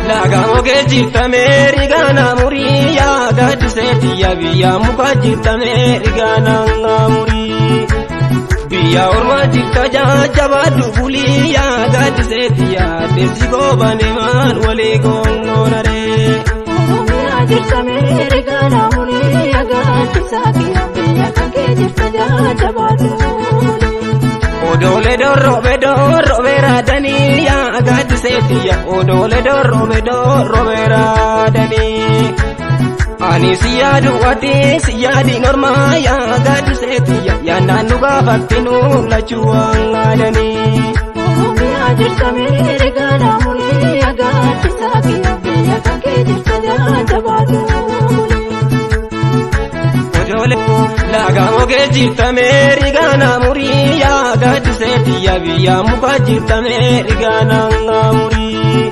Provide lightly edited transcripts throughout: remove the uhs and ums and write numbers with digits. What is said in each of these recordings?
Laga mogee jirtamee rigaana murii yaa gaaddisee biyya biyya muka jirtamee rigaana murii. Biyya ormaa jirta jajjabaadhu bulii yaa gaaddisee biyya deessi goobane maan walii goongoonaree. Oromiyaa jirtamee rigaana murii yaa gaaddisaa kiyya biyya kan kee jirta jajjabaadhu bulii. Odoolee dorrobe dorrobe raadanii yaa gaaddisee biyya odoolee dorrobe dorrobe raadanii. Ani si yaadu ati si yaadi normaa yaa gaaddisee biyya yaadaan nu gaafatti nu lachuu waangaadanii. Oromiyaa jirtamee rigaana murii yaa gaaddisaa kiyya biyya kan kee jirta jajjabaadhu bulii. Odoolee laga mogee jirtamee rigaana murii yaa gaaddisee biyya biyya muka jirtamee rigaana murii.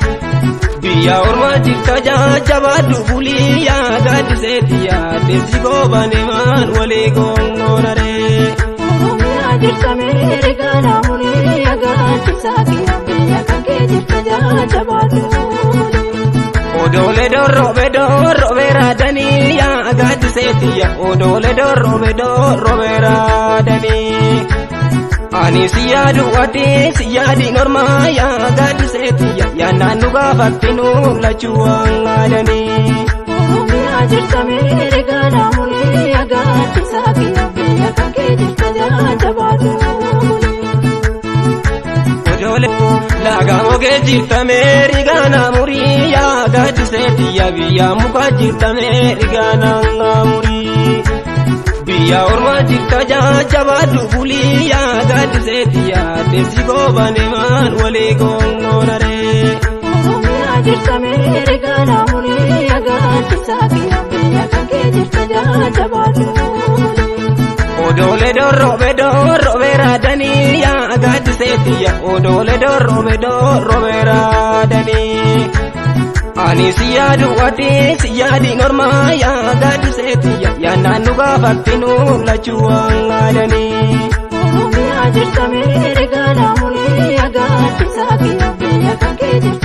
Biyya ormaa jirta jajjabaadhu bulii yaa gaaddisee biyya deessi goobane maan walii goongoonaree. Oromiyaa jirtamee rigaana murii yaa gaaddisaa kiyya biyya kan kee jirta jajjabaadhu bulii. Odoolee dorrobe dorrobe raadanii yaa gaaddisee biyya odoolee dorrobe dorrobe raadanii. Ani si yaadu ati si yaadi normaa yaa gaaddisee biyya yaadaan nu gaafatti nu lachuu waangaadanii. Oromiyaa jirtamee rigaana murii yaa gaaddisaa kiyya biyya kan kee jirta jajjabaadhu bulii. Odoolee laga mogee jirtamee rigaana murii yaa gaaddisee biyya biyya muka jirtamee rigaana murii. Biyya ormaa jirta jajjabaadhu bulii yaa gaaddisee biyya deessi goobane maan walii goongoonaree. Oromiyaa jirtamee rigaana murii yaa gaaddisaa kiyya biyya kan kee jirta jajjabaadhu bulii. Odoolee dorrobe dorrobe raadanii yaa gaaddisee biyya odoolee dorrobe dorrobe raadanii. Ani si yaadu ati si yaadi normaa yaa gaaddisee biyya yaadaan nu gaafatti nu lachuu waangaadanii. Oromiyaa jirtamee rigaana murii yaa gaaddisaa kiyya biyya kan kee jirta.